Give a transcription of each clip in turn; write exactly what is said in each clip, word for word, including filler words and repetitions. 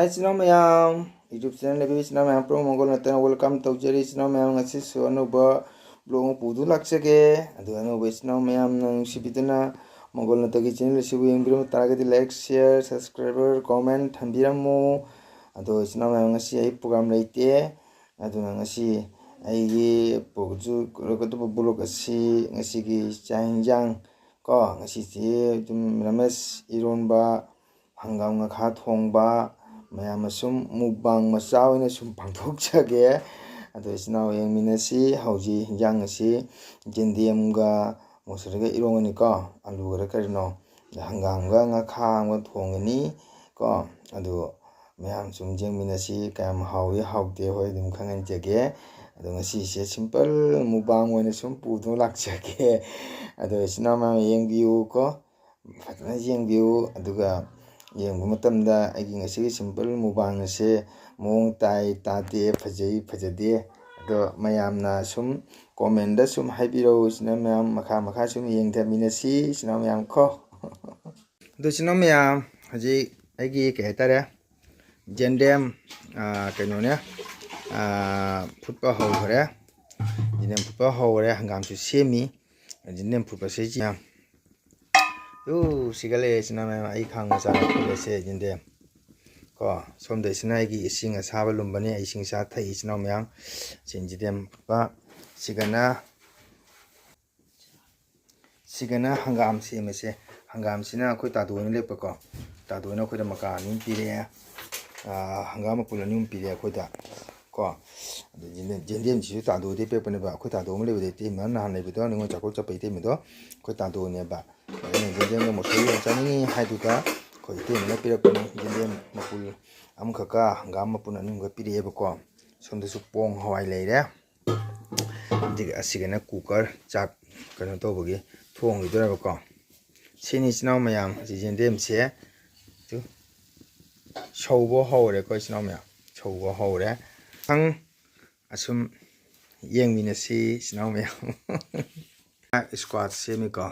Hi, ꯏꯆꯤꯟ ꯏꯅꯥꯎ ꯃꯌꯥꯝ, YouTube channel ꯂꯩꯕꯤꯕ ꯏꯆꯤꯟ ꯏꯅꯥꯎ ꯃꯌꯥꯝ ꯄꯨꯝꯅꯃꯛ ꯃꯪꯒꯣꯜ ꯅꯠꯇꯅ welcome ꯇꯧꯖꯔꯤ꯫ ꯏꯆꯤꯟ ꯏꯅꯥꯎ ꯃꯌꯥꯝ, ꯉꯁꯤꯁꯨ ꯑꯅꯧꯕ vlog ꯑꯃ ꯄꯨꯗꯨꯅ ꯂꯥꯛꯆꯒꯦ꯫ ꯑꯗꯨ ꯑꯅꯧꯕ ꯏꯆꯤꯟ ꯏꯅꯥꯎ ꯃꯌꯥꯝꯅ ꯅꯨꯡꯁꯤꯕꯤꯗꯨꯅ ꯃꯪꯒꯣꯜ ꯅꯠꯇꯒꯤ channel ꯑꯁꯤꯕꯨ ꯌꯦꯡꯕꯤꯔꯝꯕ ꯇꯥꯔꯒꯗꯤ like, share, subscriber, comment ꯊꯝꯕꯤꯔꯝꯃꯨ꯫ ꯑꯗꯣ ꯏꯆꯤꯟ ꯏꯅꯥꯎ ꯃꯌꯥꯝ, ꯉꯁꯤ ꯑꯩ program ꯂꯩꯇꯦ꯫ ꯑꯗꯨꯅ ꯉꯁꯤ ꯑꯩꯒꯤ ꯄꯨ-, ꯖꯨ-, ꯀꯩꯅꯣ ꯇꯧꯕ vlog ꯑꯁꯤ ꯉꯁꯤꯒꯤ ꯆꯥꯛ ꯏꯟꯖꯥꯡ ꯀꯣ, ꯉꯁꯤꯁꯤ ꯑꯗꯨꯝ ꯃꯤꯔꯥꯃꯦꯁ, ꯏꯔꯣꯟꯕ, ꯍꯪꯒꯥꯝ ꯉꯥꯈꯥ ꯊꯣꯡꯕ, ꯃꯌꯥꯝꯅ ꯁꯨꯝ mukbang ꯃꯆꯥ ꯑꯣꯏꯅ ꯁꯨꯝ ꯄꯥꯡꯊꯣꯛꯆꯒꯦ꯫ ꯑꯗꯣ ꯏꯆꯤꯟ ꯏꯅꯥꯎ ꯌꯦꯡꯃꯤꯟꯅꯁꯤ꯫ ꯍꯧꯖꯤꯛ ꯍꯤꯟꯖꯥꯡ ꯑꯁꯤ ꯌꯦꯟꯗꯦꯝꯒ ꯃꯣꯁꯣꯔꯤꯒ ꯏꯔꯣꯟꯒꯅꯤꯀꯣ, ꯑꯂꯨꯒꯔ ꯀꯔꯤꯅꯣ, ꯑꯗ ꯍꯪꯒꯥꯝꯒ ꯉꯥꯈꯥ ꯑꯃꯒ ꯊꯣꯡꯒꯅꯤ ꯀꯣ꯫ ꯑꯗꯨ ꯃꯌꯥꯝ ꯁꯨꯝ ꯌꯦꯡꯃꯤꯟꯅꯁꯤ, ꯀꯌꯥꯝ ꯍꯥꯎꯏ ꯍꯥꯎꯇꯦ ꯍꯣꯏ ꯑꯗꯨꯝ ꯈꯪꯍꯟꯖꯒꯦ꯫ ꯑꯗꯣ ꯉꯁꯤꯁꯦ simple mukbang ꯑꯣꯏꯅ ꯁꯨꯝ ꯄꯨꯗꯨꯅ ꯂꯥꯛꯆꯒꯦ꯫ ꯑꯗꯣ ꯏꯆꯤꯟ ꯏꯅꯥꯎ ꯃꯌꯥꯝ ꯌꯦꯡꯕꯤꯌꯨꯀꯣ, ꯐꯖꯅ ꯌꯦꯡꯕꯤꯌꯨ꯫ ꯑꯗꯨꯒ ꯌꯦꯡꯕ ꯃꯇꯝꯗ ꯑꯩꯒꯤ ꯉꯁꯤꯒꯤ simple mukbang ꯑꯁꯦ ꯃꯑꯣꯡ ꯇꯥꯏ ꯇꯥꯗꯦ, ꯐꯖꯩ ꯐꯖꯗꯦ, ꯑꯗꯣ ꯃꯌꯥꯝꯅ ꯁꯨꯝ comment ꯁꯨꯝ ꯍꯥꯏꯕꯤꯔꯛꯎ꯫ ꯏꯆꯤꯟ ꯏꯅꯥꯎ ꯃꯌꯥꯝ ꯃꯈꯥ ꯃꯈꯥ ꯁꯨꯝ ꯌꯦꯡꯊꯃꯤꯟꯅꯁꯤ ꯏꯆꯤꯟ ꯏꯅꯥꯎ ꯃꯌꯥꯝ ꯀꯣ꯫ ꯑꯗꯨ ꯏꯆꯤꯟ ꯏꯅꯥꯎ ꯃꯌꯥꯝ, ꯍꯧꯖꯤꯛ ꯑꯩꯒꯤ ꯀꯩ ꯍꯥꯏꯇꯥꯔꯦ, ꯌꯦꯟꯗꯦꯝ, ꯑꯥ, ꯀꯩꯅꯣꯅꯦ, ꯑꯥ, ꯐꯨꯠꯄ ꯍꯧꯈ꯭ꯔꯦ꯫ ꯌꯦꯟꯗꯦꯝ ꯐꯨꯠꯄ ꯍꯧꯈ꯭ꯔꯦ, ꯍꯪꯒꯥꯝꯁꯨ ꯁꯦꯝꯃꯤ꯫ ꯌꯦꯟꯗꯦꯝ ꯐꯨꯠꯄꯁꯦ ꯏꯆꯤꯟ ꯏꯅꯥꯎ, ꯎ, ꯁꯤꯒꯠꯂꯛꯑꯦ ꯏꯆꯤꯟ ꯏꯅꯥꯎ ꯃꯌꯥꯝ, ꯑꯩ ꯈꯥꯡ ꯃꯆꯥꯗ ꯐꯨꯠꯂꯦꯁꯦ ꯌꯦꯟꯗꯦꯝ ꯀꯣ꯫ ꯁꯣꯝꯗ ꯏꯆꯤꯟ ꯏꯅꯥꯎ ꯑꯩꯒꯤ ꯏꯁꯤꯡ ꯑꯁꯥꯕ ꯂꯨꯝꯕꯅꯦ, ꯑꯩ ꯏꯁꯤꯡ ꯑꯁꯥ ꯊꯛꯏ ꯏꯆꯤꯟ ꯏꯅꯥꯎ ꯃꯌꯥꯝ꯫ ꯁꯤ ꯌꯦꯟꯗꯦꯝ ꯐꯨꯠꯄ, ꯁꯤꯒꯅ ꯁꯤꯒꯅ ꯍꯪꯒꯥꯝ ꯁꯦꯝꯕꯁꯦ꯫ ꯍꯪꯒꯥꯝꯁꯤꯅ ꯑꯩꯈꯣꯏ ꯇꯥꯗꯣꯅ ꯂꯦꯞꯄꯀꯣ꯫ ꯇꯥꯗꯣꯅ ꯑꯩꯈꯣꯏꯗ ꯃꯀꯥ ꯑꯅꯤ ꯑꯃ ꯄꯤꯔꯛꯑꯦ꯫ ꯑꯥ, ꯍꯪꯒꯥꯝ ꯃꯄꯨꯟ ꯑꯅꯤ ꯑꯃ ꯄꯤꯔꯛꯑꯦ ꯑꯩꯈꯣꯏꯗ ꯀꯣ꯫ ꯑꯗꯨ ꯌꯦꯟꯗꯦꯝ-, ꯌꯦꯟꯗꯦꯝꯁꯤꯁꯨ ꯇꯥꯗꯣꯗꯒꯤ ꯄꯤꯔꯛꯄꯅꯦꯕ꯫ ꯑꯩꯈꯣꯏ ꯇꯥꯗꯣ ꯑꯃ ꯂꯩꯕꯗ, ꯏꯇꯩꯃ ꯅꯍꯥꯟ ꯂꯩꯕꯗꯣ, ꯅꯤꯉꯣꯜ ꯆꯥꯛꯀꯧꯕ ꯆꯠꯄ ꯏꯇꯩꯃꯗꯣ, ꯑꯩꯈꯣꯏ ꯇꯥꯗꯣꯅꯦꯕ꯫ ꯑꯗꯨꯅ ꯌꯦꯟꯗꯦꯝꯒ ꯃꯁꯣꯔꯤ ꯌꯥꯝ ꯆꯥꯅꯤꯡꯉꯤ ꯍꯥꯏꯗꯨꯗ ꯑꯩꯈꯣꯏ ꯏꯇꯩꯃꯅ ꯄꯤꯔꯛꯄꯅꯤ꯫ ꯌꯦꯟꯗꯦꯝ ꯃꯄꯨꯟ ꯑꯃꯈꯛꯀ ꯍꯪꯒꯥꯝ ꯃꯄꯨꯟ ꯑꯅꯤ ꯑꯃꯒ ꯄꯤꯔꯛꯑꯦꯕꯀꯣ꯫ ꯁꯣꯝꯗꯁꯨ ꯄꯣꯡ ꯍꯋꯥꯏ ꯂꯩꯔꯦ꯫ ꯑꯗꯨꯒ ꯑꯁꯤꯒꯅ cooker, ꯆꯥꯛ ꯀꯩꯅꯣ ꯇꯧꯕꯒꯤ ꯊꯣꯡꯈꯤꯗꯣꯏꯔꯕꯀꯣ꯫ ꯁꯤꯅꯤ ꯏꯆꯤꯟ ꯏꯅꯥꯎ ꯃꯌꯥꯝ, ꯍꯧꯖꯤꯛ ꯌꯦꯟꯗꯦꯝꯁꯦ ꯇꯨ ꯁꯧꯕ ꯍꯧꯔꯦꯀꯣ ꯏꯆꯤꯟ ꯏꯅꯥꯎ ꯃꯌꯥꯝ, ꯁꯧꯕ ꯍꯧꯔꯦ꯫ ꯈꯪ ꯑꯁꯨꯝ ꯌꯦꯡꯃꯤꯟꯅꯁꯤ ꯏꯆꯤꯟ ꯏꯅꯥꯎ ꯃꯌꯥꯝ꯫ Squash ꯁꯦꯝꯃꯤꯀꯣ꯫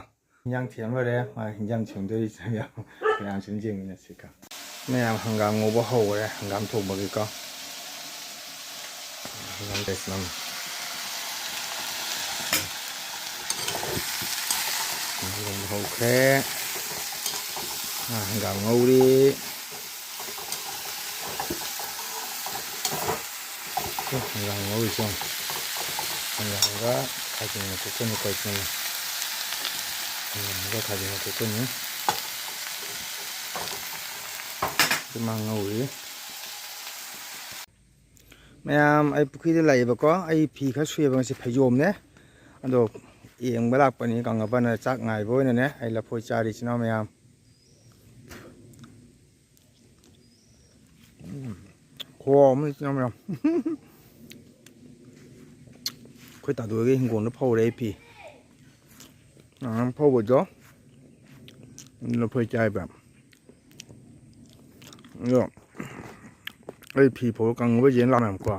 ꯍꯤꯟꯖꯥꯡ ꯊꯤꯔꯝ ꯂꯣꯏꯔꯦ, ꯃꯥ ꯍꯤꯟꯖꯥꯡ ꯊꯤꯔꯝꯗꯣꯏꯔꯤ ꯏꯆꯤꯟ ꯏꯅꯥꯎ ꯃꯌꯥꯝ, ꯃꯌꯥꯝ ꯁꯨꯝ ꯌꯦꯡꯃꯤꯟꯅꯁꯤꯀꯣ꯫ ꯃꯌꯥꯝ ꯍꯪꯒꯥꯝ ꯉꯧꯕ ꯍꯧꯈ꯭ꯔꯦ, ꯍꯪꯒꯥꯝ ꯊꯣꯡꯕꯒꯤꯀꯣ꯫ ꯍꯪꯒꯥꯝ ꯇꯦꯁ ꯅꯝ꯫ ꯍꯪꯒꯥꯝ ꯍꯧꯈ꯭ꯔꯦ꯫ ꯑꯥ, ꯍꯪꯒꯥꯝ ꯉꯧꯔꯤ꯫ ꯑꯦ, ꯍꯪꯒꯥꯝ ꯉꯧꯔꯤꯁꯦ ꯌꯦꯡꯉꯣ꯫ ꯍꯪꯒꯥꯝꯒ ꯈꯥꯖꯤꯡ ꯃꯀꯨꯞꯀꯅꯤ ꯀꯣꯏꯁꯤꯅ꯫ ꯍꯪꯒꯥꯝꯒ ꯈꯥꯖꯤꯡ ꯃꯀꯨꯞꯀꯅꯤ꯫ ꯑꯗꯨꯃ ꯉꯧꯔꯤ꯫ ꯃꯌꯥꯝ, ꯑꯩ ꯄꯨꯈ꯭ꯔꯤꯗ ꯂꯥꯛꯑꯦꯕꯀꯣ꯫ ꯑꯩ ꯐꯤ ꯈꯔ ꯁꯨꯏꯑꯕ ꯉꯁꯤ, ꯐꯩꯖꯣꯝꯅꯦ꯫ ꯑꯗꯣ ꯌꯦꯡꯕ ꯂꯥꯛꯄꯅꯤ, ꯀꯪꯉꯕꯅ ꯆꯥꯛ ꯉꯥꯏꯕ ꯑꯣꯏꯅꯅꯦ꯫ ꯑꯩ ꯂꯐꯣꯏ ꯆꯥꯔꯤ, ꯏꯆꯤꯟ ꯏꯅꯥꯎ ꯃꯌꯥꯝ꯫ ꯎꯝ꯫ ꯈꯨꯍꯥꯎ ꯑꯃ, ꯏꯆꯤꯟ ꯏꯅꯥꯎ ꯃꯌꯥꯝ꯫ ꯑꯩꯈꯣꯏ ꯇꯥꯗꯣꯏꯒꯤ ꯍꯤꯡꯒꯣꯜꯗ ꯐꯧꯔꯦ ꯑꯩ ꯐꯤ꯫ ꯉꯔꯥꯡ ꯐꯧꯕꯗꯣ ꯂꯐꯣꯏ ꯆꯥꯏꯕ꯫ ꯑꯗꯣ ꯑꯩ ꯐꯤ ꯐꯧꯔ ꯀꯪꯉꯕ ꯌꯦꯟ ꯂꯥꯛꯃꯦꯕꯀꯣ꯫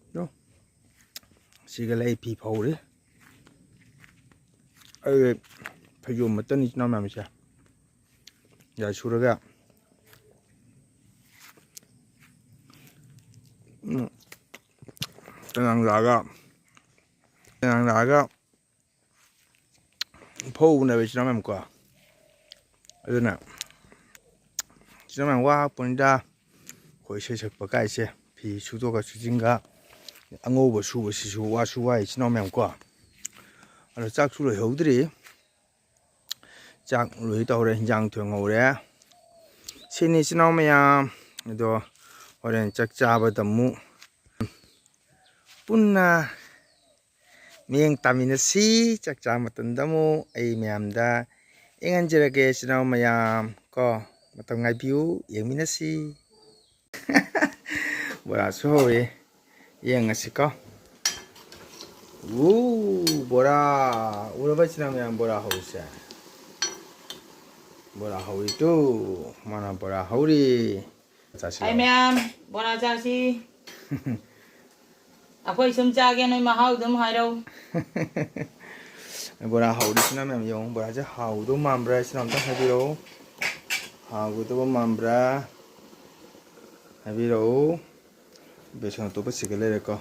ꯑꯗꯣ ꯁꯤꯒ ꯂꯩ ꯐꯤ ꯐꯧꯔꯤ꯫ ꯑꯩ ꯐꯩꯖꯣꯝ ꯃꯇꯟ ꯏꯆꯤꯟ ꯏꯅꯥꯎ ꯃꯌꯥꯝꯁꯦ ꯌꯥꯏ ꯁꯨꯔꯒ, ꯎꯝ, ꯆꯅꯥꯡ ꯂꯥꯛꯑꯒ, ꯆꯅꯥꯡ ꯂꯥꯛꯑꯒ ꯐꯧꯕꯅꯦꯕ ꯏꯆꯤꯟ ꯏꯅꯥꯎ ꯃꯌꯥꯝ ꯀꯣ꯫ ꯑꯗꯨꯅ ꯏꯆꯤꯟ ꯏꯅꯥꯎ ꯃꯌꯥꯝ ꯋꯥ ꯍꯥꯞꯄꯅꯤꯗ꯫ ꯑꯩꯈꯣꯏ ꯏꯁꯩ ꯁꯛꯄ ꯀꯥꯏꯁꯦ, ꯐꯤ ꯁꯨꯗꯣꯛꯑꯒ ꯁꯨꯖꯤꯟꯒ, ꯑꯉꯧꯕ ꯁꯨꯕꯁꯤꯁꯨ ꯋꯥꯁꯨ ꯋꯥꯏ ꯏꯆꯤꯟ ꯏꯅꯥꯎ ꯃꯌꯥꯝ ꯀꯣ꯫ ꯑꯗꯣ ꯆꯥꯛꯁꯨ ꯂꯣꯏꯍꯧꯗ꯭ꯔꯤ꯫ ꯆꯥꯛ ꯂꯣꯏ ꯇꯧꯔꯦ, ꯍꯤꯟꯖꯥꯡ ꯊꯣꯡꯍꯧꯔꯦ꯫ ꯁꯤꯅꯤ ꯏꯆꯤꯟ ꯏꯅꯥꯎ ꯃꯌꯥꯝ꯫ ꯑꯗꯣ ꯍꯣꯔꯦꯟ ꯆꯥꯛ ꯆꯥꯕꯗ ꯑꯃꯨꯛ ꯄꯨꯟꯅ ꯃꯤꯠꯌꯦꯡ ꯇꯥꯃꯤꯟꯅꯁꯤ꯫ ꯆꯥꯛ ꯆꯥ ꯃꯇꯝꯗ ꯑꯃꯨꯛ ꯑꯩ ꯃꯌꯥꯝꯗ ꯌꯦꯡꯍꯟꯖꯔꯒꯦ, ꯏꯆꯤꯟ ꯏꯅꯥꯎ ꯃꯌꯥꯝ ꯀꯣ꯫ ꯃꯇꯝ ꯉꯥꯏꯕꯤꯌꯨ, ꯌꯦꯡꯃꯤꯟꯅꯁꯤ꯫ ꯕꯣꯔꯥꯁꯨ ꯍꯧꯔꯦ, ꯌꯦꯡꯉꯁꯤꯀꯣ꯫ ꯎ, ꯕꯣꯔꯥ꯫ ꯎꯔꯕ ꯏꯆꯤꯟ ꯏꯅꯥꯎ ꯃꯌꯥꯝ, ꯕꯣꯔꯥ ꯍꯧꯔꯤꯁꯦ? ꯕꯣꯔꯥ ꯍꯧꯔꯤ ꯇꯨ, ꯃꯥꯅ ꯕꯣꯔꯥ ꯍꯧꯔꯤ꯫ ꯆꯥꯁꯤ ꯑꯩ ꯂꯥꯎ꯫ ꯃꯌꯥꯝ, ꯕꯣꯔꯥ ꯆꯥꯁꯤ꯫ ꯑꯩꯈꯣꯏ ꯁꯨꯝ ꯆꯥꯒꯦ, ꯅꯣꯏ ꯃꯍꯥꯎ ꯑꯗꯨꯝ ꯍꯥꯏꯔꯛꯎ꯫ ꯕꯣꯔꯥ ꯍꯧꯔꯤꯁꯤꯅ ꯃꯌꯥꯝ ꯌꯦꯡꯉꯨ, ꯕꯣꯔꯥꯁꯦ ꯍꯥꯎꯗꯧ ꯃꯥꯟꯕ꯭ꯔꯥ? ꯏꯆꯤꯟ ꯏꯅꯥꯎ ꯑꯝꯇ ꯍꯥꯏꯕꯤꯔꯛꯎ꯫ ꯍꯥꯎꯒꯗꯕ ꯃꯥꯟꯕ꯭ꯔꯥ? ꯍꯥꯏꯕꯤꯔꯛꯎ꯫ ꯕꯦꯁꯣꯟ ꯑꯇꯣꯞꯄ ꯁꯤꯒ ꯂꯩꯔꯦꯀꯣ꯫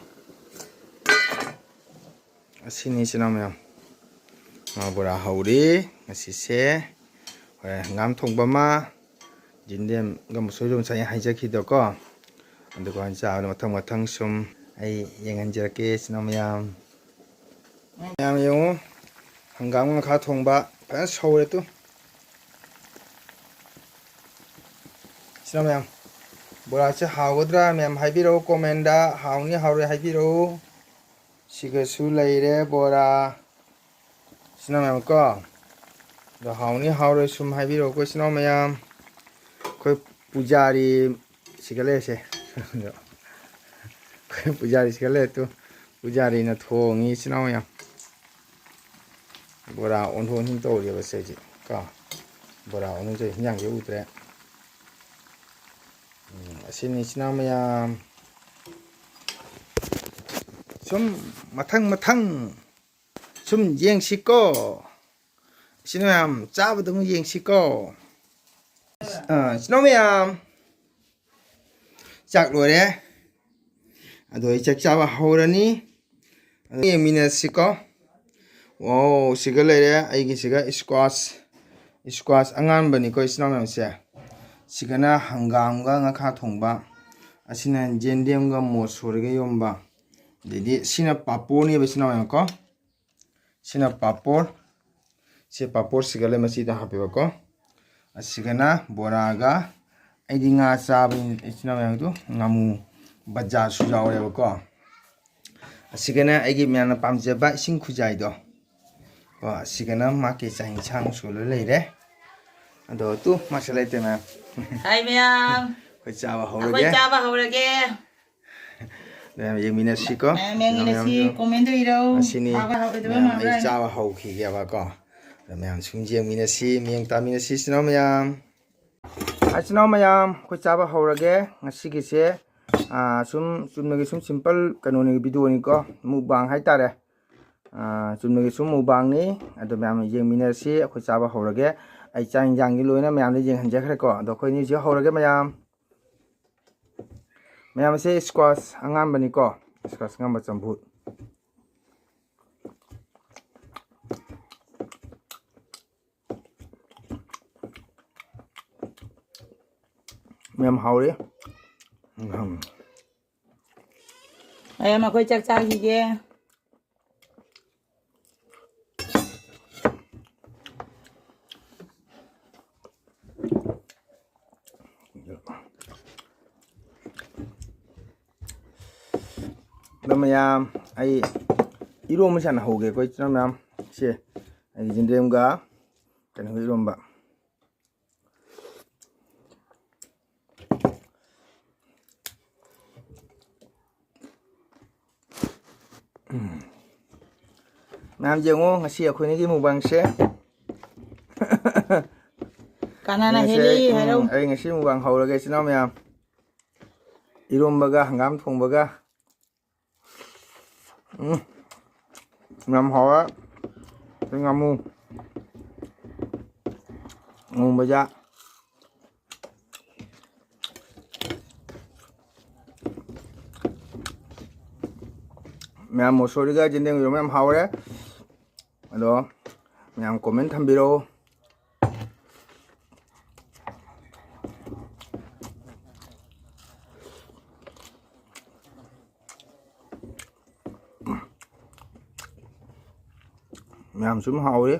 ꯑꯁꯤꯅꯤ, ꯏꯆꯤꯟ ꯏꯅꯥꯎ ꯃꯌꯥꯝ, ꯉꯥ ꯕꯣꯔꯥ ꯍꯧꯔꯤ ꯉꯁꯤꯁꯦ꯫ ꯍꯣꯔꯦꯟ ꯍꯪꯒꯥꯝ ꯊꯣꯡꯕ ꯑꯃ, ꯌꯦꯟꯗꯦꯝꯒ ꯃꯨꯁꯣꯔꯤꯗꯣ ꯉꯁꯥꯏ ꯑꯩ ꯍꯥꯏꯖꯈꯤꯗꯣꯀꯣ꯫ ꯑꯗꯨꯒ ꯍꯣꯔꯦꯟ ꯆꯥꯕꯗ ꯃꯊꯪ ꯃꯊꯪ ꯁꯨꯝ ꯑꯩ ꯌꯦꯡꯍꯟꯖꯔꯛꯀꯦ, ꯏꯆꯤꯟ ꯏꯅꯥꯎ ꯃꯌꯥꯝ꯫ ꯃꯌꯥꯝ ꯌꯦꯡꯉꯨ, ꯍꯪꯒꯥꯝ ꯉꯈꯥ ꯊꯣꯡꯕ ꯐꯖꯅ ꯁꯧꯔꯦ ꯇꯨ꯫ ꯏꯆꯤꯟ ꯏꯅꯥꯎ ꯃꯌꯥꯝ, ꯕꯣꯔꯥꯁꯦ ꯍꯥꯎꯒꯗ꯭ꯔꯥ ꯃꯌꯥꯝ ꯍꯥꯏꯕꯤꯔꯛꯎ comment ꯇ, ꯍꯥꯎꯅꯤ ꯍꯥꯎꯔꯣꯏ ꯍꯥꯏꯕꯤꯔꯛꯎ꯫ ꯁꯤꯒꯁꯨ ꯂꯩꯔꯦ ꯕꯣꯔꯥ꯫ ꯏꯆꯤꯟ ꯏꯅꯥꯎ ꯃꯌꯥꯝ ꯀꯣ, ꯑꯗꯣ ꯍꯥꯎꯅꯤ ꯍꯥꯎꯔꯣꯏ ꯁꯨꯝ ꯍꯥꯏꯕꯤꯔꯛꯎꯀꯣ, ꯏꯆꯤꯟ ꯏꯅꯥꯎ ꯃꯌꯥꯝ꯫ ꯑꯩꯈꯣꯏ ꯄꯨꯖꯥꯔꯤ ꯁꯤꯒ ꯂꯩꯔꯁꯦ꯫ ꯑꯩꯈꯣꯏ ꯄꯨꯖꯥꯔꯤ ꯁꯤꯒ ꯂꯩꯔꯦ ꯇꯨ꯫ ꯄꯨꯖꯥꯔꯤꯅ ꯊꯣꯡꯉꯤ, ꯏꯆꯤꯟ ꯏꯅꯥꯎ ꯃꯌꯥꯝ꯫ ꯕꯣꯔꯥ ꯑꯣꯟꯊꯣꯛ ꯑꯣꯟꯁꯤꯟ ꯇꯧꯔꯤꯑꯕ ꯁꯤꯁꯦ ꯀꯣ꯫ ꯕꯣꯔꯥ ꯑꯣꯟꯊꯣꯛ, ꯍꯤꯟꯖꯥꯡꯁꯦ ꯎꯗ꯭ꯔꯦ꯫ ꯎꯝ, ꯑꯁꯤꯅꯤ, ꯏꯆꯤꯟ ꯏꯅꯥꯎ ꯃꯌꯥꯝ꯫ ꯁꯨꯝ ꯃꯊꯪ ꯃꯊꯪ ꯁꯨꯝ ꯌꯦꯡꯁꯤꯀꯣ꯫ ꯏꯆꯤꯟ ꯏꯅꯥꯎ ꯃꯌꯥꯝ, ꯆꯥꯕꯗ ꯑꯃꯨꯛ ꯌꯦꯡꯁꯤꯀꯣ꯫ ꯑꯥ, ꯏꯆꯤꯟ ꯏꯅꯥꯎ ꯃꯌꯥꯝ, ꯆꯥꯛ ꯂꯣꯏꯔꯦ꯫ ꯑꯗꯣ ꯑꯩ ꯆꯥꯛ ꯆꯥꯕ ꯍꯧꯔꯅꯤ꯫ ꯑꯗꯣ ꯌꯦꯡꯃꯤꯟꯅꯁꯤꯀꯣ꯫ ꯋꯥꯎ, ꯁꯤꯒ ꯂꯩꯔꯦ ꯑꯩꯒꯤꯁꯤꯒ squash꯫ Squash ꯑꯉꯥꯟꯕꯅꯤꯀꯣ, ꯏꯆꯤꯟ ꯏꯅꯥꯎ ꯃꯌꯥꯝꯁꯦ꯫ ꯁꯤꯒꯅ ꯍꯪꯒꯥꯝꯒ ꯉꯥꯈꯥ ꯊꯣꯡꯕ꯫ ꯑꯁꯤꯅ ꯌꯦꯟꯗꯦꯝꯒ ꯃꯣꯠꯁꯣꯔꯤꯒ ꯌꯣꯝꯕ꯫ ꯑꯗꯩꯗꯤ ꯁꯤꯅ ꯄꯥꯄꯣꯔꯅꯦꯕ, ꯏꯆꯤꯟ ꯏꯅꯥꯎ ꯃꯌꯥꯝ ꯀꯣ꯫ ꯁꯤꯅ ꯄꯥꯄꯣꯔ꯫ ꯁꯤ ꯄꯥꯄꯣꯔ ꯁꯤꯒ ꯂꯩ, ꯃꯆꯤꯗ ꯍꯥꯞꯄꯦꯕꯀꯣ꯫ ꯑꯁꯤꯒꯅ ꯕꯣꯔꯥꯒ, ꯑꯩꯗꯤ ꯉꯥ ꯆꯥꯕꯅꯤ, ꯏꯆꯤꯟ ꯏꯅꯥꯎ ꯃꯌꯥꯝꯗꯨ ꯉꯥꯃꯨ ꯕꯖꯥꯔꯁꯨ ꯌꯥꯎꯔꯦꯕꯀꯣ꯫ ꯑꯁꯤꯒꯅ ꯑꯩꯒꯤ ꯃꯌꯥꯝꯅ ꯄꯥꯝꯖꯕ ꯏꯁꯤꯡ ꯈꯨꯖꯥꯏꯗꯣ꯫ ꯀꯣ, ꯑꯁꯤꯒꯅ ꯃꯥꯒꯤ ꯆꯥꯛ ꯏꯟꯁꯥꯡ ꯁꯣꯜꯂ ꯂꯩꯔꯦ꯫ ꯑꯗꯣ ꯇꯨ, ꯃꯥꯁꯛ ꯂꯩꯇꯦ ꯃꯌꯥꯝ꯫ ꯍꯥꯏ ꯃꯌꯥꯝ꯫ ꯑꯩꯈꯣꯏ ꯆꯥꯕ ꯑꯩꯈꯣꯏ ꯍꯧꯔꯒꯦ꯫ ꯆꯥꯕ ꯍꯧꯔꯒꯦ꯫ ꯃꯌꯥꯝ ꯌꯦꯡꯃꯤꯟꯅꯁꯤꯀꯣ꯫ ꯃꯌꯥꯝ ꯌꯦꯡꯃꯤꯟꯅꯁꯤ, ꯃꯌꯥꯝꯁꯨ comment ꯇ ꯏꯔꯧ꯫ ꯑꯁꯤꯅꯤ ꯍꯥꯎꯕ ꯍꯥꯎꯇꯕ ꯃꯌꯥꯝ ꯑꯩ ꯃꯥꯟꯕ꯭ꯔꯥ? ꯆꯥꯕ ꯍꯧꯈꯤꯒꯦꯕꯀꯣ꯫ ꯑꯗ ꯃꯌꯥꯝ ꯁꯨꯝ ꯌꯦꯡꯃꯤꯟꯅꯁꯤ, ꯃꯤꯠꯌꯦꯡ ꯇꯥꯃꯤꯟꯅꯁꯤ, ꯏꯆꯤꯟ ꯏꯅꯥꯎ ꯃꯌꯥꯝ꯫ ꯏꯆꯤꯟ ꯏꯅꯥꯎ ꯃꯌꯥꯝ, ꯑꯩꯈꯣꯏ ꯆꯥꯕ ꯍꯧꯔꯒꯦ꯫ ꯉꯁꯤꯒꯤꯁꯦ, ꯑꯥ, ꯁꯨꯝ ꯆꯨꯝꯅꯒꯤ ꯁꯨꯝ simple ꯀꯩꯅꯣꯅꯤ, video ꯅꯤꯀꯣ, mukbang ꯍꯥꯏꯇꯥꯔꯦ꯫ ꯑꯥ, ꯆꯨꯝꯅꯒꯤ ꯁꯨꯝ mukbang ꯅꯤ꯫ ꯑꯗꯣ ꯃꯌꯥꯝ ꯌꯦꯡꯃꯤꯟꯅꯔꯁꯤ꯫ ꯑꯩꯈꯣꯏ ꯆꯥꯕ ꯍꯧꯔꯒꯦ꯫ ꯑꯩ ꯆꯥꯛ ꯌꯦꯟꯁꯥꯡꯒꯤ ꯂꯣꯏꯅ ꯃꯌꯥꯝꯗ ꯌꯦꯡꯍꯟꯖꯈ꯭ꯔꯦꯀꯣ꯫ ꯑꯗꯣ ꯑꯩꯈꯣꯏ ꯑꯅꯤꯁꯤ ꯍꯧꯔꯒꯦ ꯃꯌꯥꯝ꯫ ꯃꯌꯥꯝ, ꯑꯁꯤ squash ꯑꯉꯥꯟꯕꯅꯤꯀꯣ, squash ꯑꯉꯥꯟꯕ ꯆꯝꯐꯨꯠ꯫ ꯃꯌꯥꯝ ꯍꯥꯎꯔꯤ꯫ ꯎꯝ꯫ ꯃꯌꯥꯝ, ꯑꯩꯈꯣꯏ ꯆꯥꯛ ꯆꯥꯈꯤꯒꯦ꯫ ꯑꯗꯣ ꯃꯌꯥꯝ, ꯑꯩ ꯏꯔꯣꯝꯕꯁꯦ ꯍꯥꯟꯅ ꯍꯧꯒꯦ꯫ ꯑꯩꯈꯣꯏ ꯏꯆꯤꯟ ꯏꯅꯥꯎ ꯃꯌꯥꯝ, ꯁꯦ, ꯑꯩꯒꯤ ꯌꯦꯟꯗꯦꯝꯒ ꯀꯩꯅꯣꯒ ꯏꯔꯣꯝꯕ꯫ ꯃꯌꯥꯝ ꯌꯦꯡꯉꯣ, ꯉꯁꯤ ꯑꯩꯈꯣꯏꯅꯤꯒꯤ mukbangꯁꯦ꯫ ꯀꯅꯥꯅ ꯉꯁꯤ ꯍꯦꯜꯂꯤ ꯑꯩ, ꯎꯝ, ꯍꯥꯏꯔꯣ? ꯑꯩ ꯉꯁꯤ mukbang ꯍꯧꯔꯒꯦ, ꯏꯆꯤꯟ ꯏꯅꯥꯎ ꯃꯌꯥꯝ꯫ ꯏꯔꯣꯝꯕꯒ ꯍꯪꯒꯥꯝ ꯊꯣꯡꯕꯒ꯫ ꯎꯝ꯫ ꯌꯥꯝ ꯍꯥꯎꯔꯦ꯫ ꯉꯥꯃꯨ꯫ ꯉꯥꯃꯨ ꯃꯖꯥ꯫ ꯃꯌꯥꯝ, ꯃꯣꯁꯣꯔꯤꯒ ꯌꯦꯟꯗꯦꯝꯒ ꯏꯔꯣꯝꯕ ꯌꯥꯝ ꯍꯥꯎꯔꯦ꯫ ꯑꯗꯣ ꯃꯌꯥꯝ comment ꯊꯝꯕꯤꯔꯛꯑꯣ꯫ ꯃꯌꯥꯝ ꯁꯨꯝ ꯍꯥꯎꯔꯤ꯫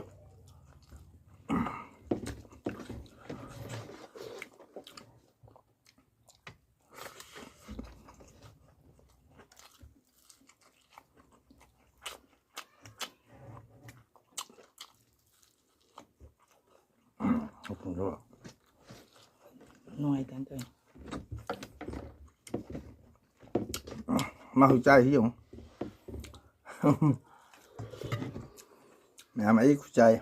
ꯅꯨꯡꯉꯥꯏꯇꯦꯅ ꯇꯧꯔꯤꯅꯦ꯫ ꯃꯥ ꯍꯧꯖꯤꯛ ꯆꯥꯔꯤꯁꯤ ꯌꯦꯡꯉꯨ꯫ ꯃꯌꯥꯝ ꯑꯩ ꯈꯨꯆꯥꯏ꯫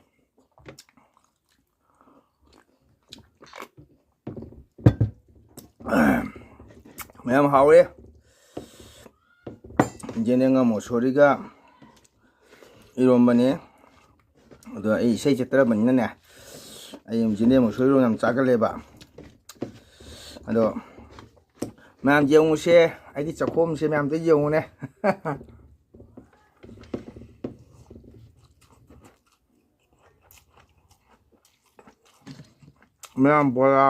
ꯃꯌꯥꯝ ꯍꯥꯎꯔꯦ꯫ ꯌꯦꯟꯗꯦꯝꯒ ꯃꯣꯁꯣꯔꯤꯒ ꯏꯔꯣꯝꯕꯅꯦ꯫ ꯑꯗꯣ ꯑꯩ ꯏꯁꯩ ꯆꯠꯇ꯭ꯔꯕꯅꯤꯅꯅꯦ, ꯑꯩ ꯍꯧꯖꯤꯛꯅꯦ ꯑꯃꯨꯛ ꯁꯣꯏꯔꯣ ꯌꯥꯝ ꯆꯥꯒꯜꯂꯦꯕ꯫ ꯑꯗꯣ ꯃꯌꯥꯝ ꯌꯦꯡꯉꯨꯁꯦ, ꯑꯩꯒꯤ ꯆꯥꯛꯈꯣꯝꯁꯦ ꯃꯌꯥꯝꯗ ꯌꯦꯡꯉꯨꯅꯦ꯫ ꯃꯌꯥꯝ ꯕꯣꯔꯥ꯫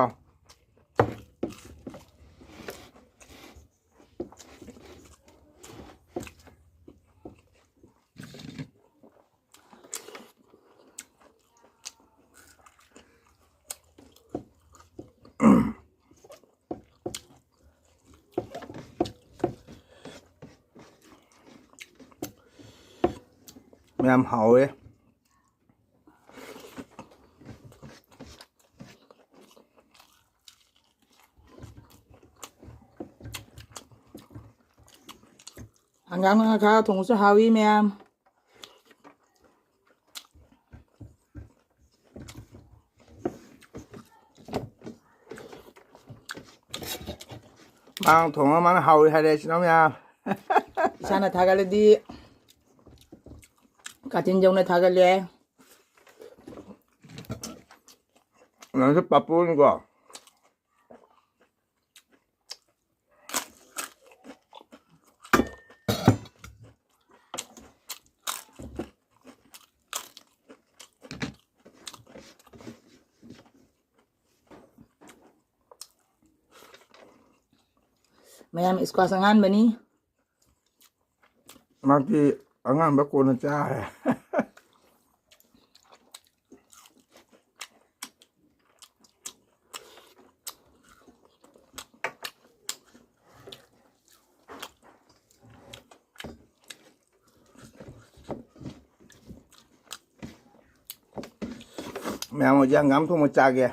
ꯃꯌꯥꯝ ꯍꯥꯎꯋꯦ꯫ ꯍꯪꯒꯥꯝ ꯉꯥꯈꯥ ꯊꯣꯡꯕꯁꯨ ꯍꯥꯎꯏ ꯃꯌꯥꯝ꯫ ꯃꯥꯅ ꯊꯣꯡꯉ ꯃꯥꯅ ꯍꯥꯎꯏ ꯍꯥꯏꯔꯦ ꯏꯆꯤꯟ ꯏꯅꯥꯎ ꯃꯌꯥꯝ꯫ ꯏꯁꯥꯅ ꯊꯥꯒꯠꯂꯗꯤ ꯀꯥꯆꯤꯟ ꯌꯧꯅ ꯊꯥꯒꯠꯂꯦ꯫ ꯅꯪꯁꯨ ꯄꯥꯄꯨꯅꯤꯀꯣ꯫ ꯃꯌꯥꯝ ꯏꯁꯀ꯭ꯋꯥꯁ ꯑꯉꯥꯟꯕꯅꯤ꯫ ꯃꯥꯗꯤ ꯑꯉꯥꯟꯕ ꯀꯣꯟꯅ ꯆꯥꯔꯦ꯫ ꯃꯌꯥꯝ ꯍꯧꯖꯤꯛ ꯍꯪꯒꯥꯝ ꯊꯣꯡꯕ ꯆꯥꯒꯦ꯫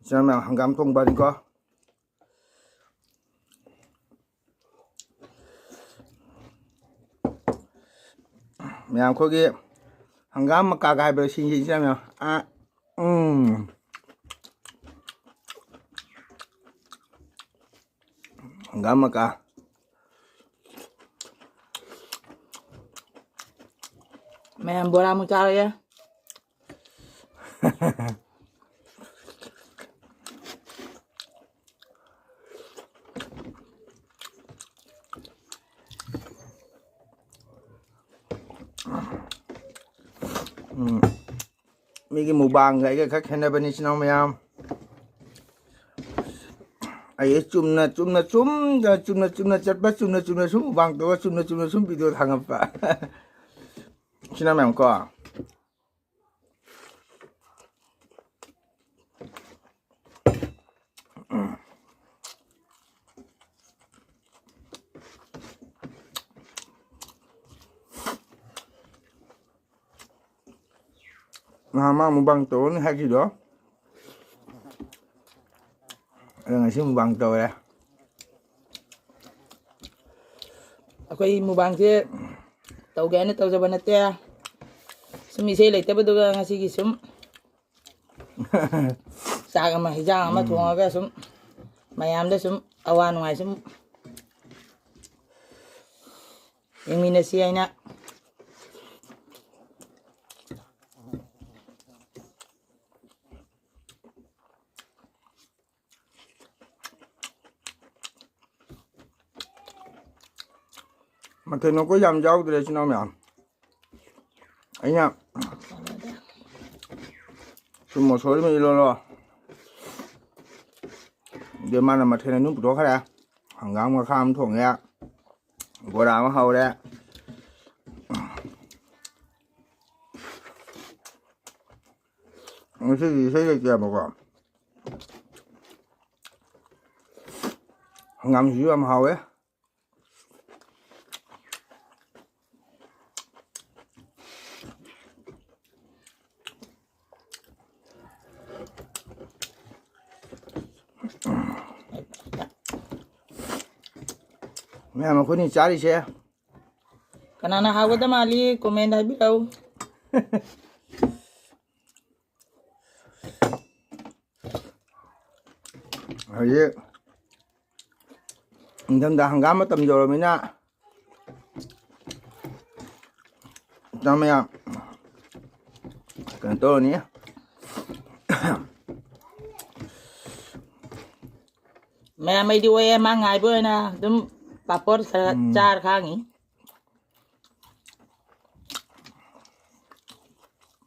ꯏꯆꯤꯟ ꯃꯌꯥꯝ ꯍꯪꯒꯥꯝ ꯊꯣꯡꯕꯅꯤꯀꯣ꯫ ꯃꯌꯥꯝ ꯑꯩꯈꯣꯏꯒꯤ ꯍꯪꯒꯥꯝ ꯃꯀꯥꯒ ꯍꯥꯏꯕ ꯁꯤꯡꯁꯦ ꯏꯆꯤꯟ ꯃꯌꯥꯝ꯫ ꯑꯥ, ꯎꯝ꯫ ꯍꯪꯒꯥꯝ ꯃꯀꯥ꯫ ꯃꯌꯥꯝ ꯕꯣꯔꯥ ꯑꯃꯨꯛ ꯆꯥꯔꯒꯦ꯫ ꯎꯝ꯫ ꯃꯤꯒꯤ ꯃꯨꯛꯕꯥꯡꯒ ꯑꯩꯒ ꯈꯔ ꯈꯦꯠꯅꯕꯅꯤ, ꯏꯆꯤꯟ ꯏꯅꯥꯎ ꯃꯌꯥꯝ꯫ ꯑꯩ ꯆꯨꯝꯅ, ꯆꯨꯝꯅ, ꯆꯨꯝꯅ, ꯆꯨꯝꯅ, ꯆꯨꯝꯅ ꯆꯠꯄ, ꯆꯨꯝꯅ, ꯆꯨꯝꯅ ꯁꯨꯝ ꯃꯨꯛꯕꯥꯡ ꯇꯧꯕ, ꯆꯨꯝꯅ, ꯆꯨꯝꯅ ꯁꯨꯝ ꯚꯤꯗꯤꯑꯣ ꯊꯥꯒꯠꯄ꯫ ꯏꯆꯤꯟ ꯏꯅꯥꯎ ꯃꯌꯥꯝ ꯀꯣ꯫ ꯅꯍꯥꯟ ꯃꯥ ꯃꯨꯛꯕꯥꯡ ꯇꯧꯔꯅꯤ ꯍꯥꯏꯈꯤꯗꯣ꯫ ꯑꯗꯣ ꯉꯁꯤ ꯃꯨꯛꯕꯥꯡ ꯇꯧꯔꯦ꯫ ꯑꯩꯈꯣꯏ ꯃꯨꯛꯕꯥꯡꯁꯦ ꯇꯧꯒꯦ ꯍꯥꯏꯅ ꯇꯧꯖꯕ ꯅꯠꯇꯦ꯫ ꯁꯨꯝ ꯏꯁꯩ ꯂꯩꯇꯕꯗꯨꯒ ꯉꯁꯤꯒꯤ ꯁꯨꯝ ꯆꯥꯛ ꯑꯃ, ꯍꯤꯟꯖꯥꯡ ꯑꯃ ꯎꯝ꯫ ꯊꯣꯡꯉꯒ ꯁꯨꯝ ꯃꯌꯥꯝꯗ ꯁꯨꯝ ꯑꯋꯥ ꯅꯨꯡꯉꯥꯏ ꯁꯨꯝ ꯌꯦꯡꯃꯤꯟꯅꯁꯤ ꯍꯥꯏꯅ꯫ ꯃꯊꯦꯜ ꯃꯀꯣꯏ ꯌꯥꯝ ꯌꯥꯎꯗ꯭ꯔꯦ, ꯏꯆꯤꯟ ꯏꯅꯥꯎ ꯃꯌꯥꯝ꯫ ꯑꯩꯅ ꯁꯨꯝ ꯃꯣꯁꯣꯔꯤ ꯑꯃ ꯏꯔꯣꯜꯂꯣ꯫ ꯑꯗꯩ ꯃꯥꯅ ꯃꯊꯦꯜ ꯑꯅꯤ ꯄꯨꯊꯣꯛꯈ꯭ꯔꯦ꯫ ꯍꯪꯒꯥꯝ ꯉꯥꯈꯥ ꯑꯃ ꯊꯣꯡꯉꯦ꯫ ꯕꯣꯔꯥ ꯑꯃ ꯍꯧꯔꯦ꯫ ꯉꯁꯤꯗꯤ ꯏꯁꯩ ꯂꯩꯇꯦꯕꯀꯣ꯫ ꯍꯪꯒꯥꯝꯁꯤꯁꯨ ꯌꯥꯝ ꯍꯥꯎꯋꯦ꯫ ꯃꯌꯥꯝ ꯑꯩꯈꯣꯏꯅꯤ ꯆꯥꯔꯤꯁꯦ꯫ ꯀꯅꯥꯅ ꯍꯥꯎꯒꯗ ꯃꯥꯜꯂꯤ? Comment ꯍꯥꯏꯕꯤꯔꯛꯎ꯫ ꯍꯧꯖꯤꯛ ꯅꯤꯡꯊꯝꯊꯥ ꯍꯪꯒꯥꯝ ꯃꯇꯝ ꯌꯧꯔꯃꯤꯅ, ꯏꯇꯥꯎ ꯃꯌꯥꯝ, ꯀꯩꯅꯣ ꯇꯧꯔꯅꯤ, ꯃꯌꯥꯝ ꯑꯩꯗꯤ ꯑꯣꯛꯑꯦ, ꯃꯥ ꯉꯥꯏꯕ ꯑꯣꯏꯅ ꯑꯗꯨꯝ ꯄꯥꯄꯣꯔ ꯈꯔ ꯎꯝ꯫ ꯆꯥꯔ ꯈꯥꯡꯉꯤ꯫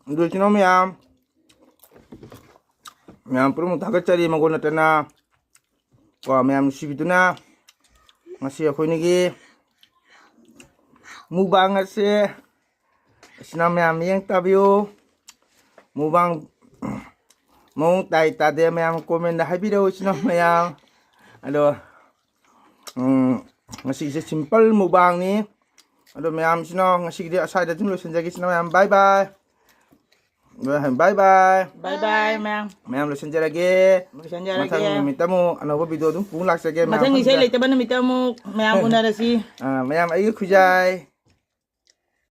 ꯑꯗꯨ ꯏꯆꯤꯟ ꯏꯅꯥꯎ ꯃꯌꯥꯝ, ꯃꯌꯥꯝ ꯄꯨꯝꯅꯃꯛ ꯊꯥꯒꯠꯆꯔꯤ, ꯃꯒꯣꯟ ꯅꯠꯇꯅ꯫ ꯀꯣ, ꯃꯌꯥꯝ ꯅꯨꯡꯁꯤꯕꯤꯗꯨꯅ ꯉꯁꯤ ꯑꯩꯈꯣꯏꯅꯤꯒꯤ mukbang ꯑꯁꯦ ꯏꯆꯤꯟ ꯏꯅꯥꯎ ꯃꯌꯥꯝ ꯃꯤꯠꯌꯦꯡ ꯇꯥꯕꯤꯌꯨ꯫ Mukbang ꯃꯑꯣꯡ ꯇꯥꯏ ꯇꯥꯗꯦ ꯃꯌꯥꯝ comment ꯍꯥꯏꯕꯤꯔꯛꯎ ꯏꯆꯤꯟ ꯏꯅꯥꯎ ꯃꯌꯥꯝ꯫ ꯑꯗꯣ, ꯎꯝ, ꯉꯁꯤꯒꯤꯁꯦ simple mukbangꯅꯤ꯫ ꯑꯗꯣ ꯃꯌꯥꯝ ꯏꯆꯤꯟ ꯏꯅꯥꯎ ꯉꯁꯤꯒꯤꯗꯤ ꯑꯁ꯭ꯋꯥꯏꯗ ꯑꯗꯨꯝ ꯂꯣꯏꯁꯤꯟꯖꯒꯦ ꯏꯆꯤꯟ ꯏꯅꯥꯎ ꯃꯌꯥꯝ꯫ Bye bye꯫ Bye bye꯫ Bye bye ꯃꯌꯥꯝ꯫ ꯃꯌꯥꯝ ꯂꯣꯏꯁꯤꯟꯖꯔꯒꯦ꯫ ꯂꯣꯏꯁꯤꯟꯖꯔꯒꯦ꯫ ꯃꯊꯪ ꯅꯨꯃꯤꯠꯇ ꯑꯃꯨꯛ ꯑꯅꯧꯕ video ꯑꯗꯨꯝ ꯄꯨ ꯂꯥꯛꯆꯒꯦ ꯃꯌꯥꯝ꯫ ꯃꯊꯪ ꯏꯁꯩ ꯈꯪꯖ- ꯂꯩꯇꯕ ꯅꯨꯃꯤꯠꯇ ꯑꯃꯨꯛ ꯃꯌꯥꯝ ꯎꯅꯔꯁꯤ꯫ ꯑꯥ, ꯃꯌꯥꯝ ꯑꯩꯒꯤ ꯈꯨꯖꯥꯏ꯫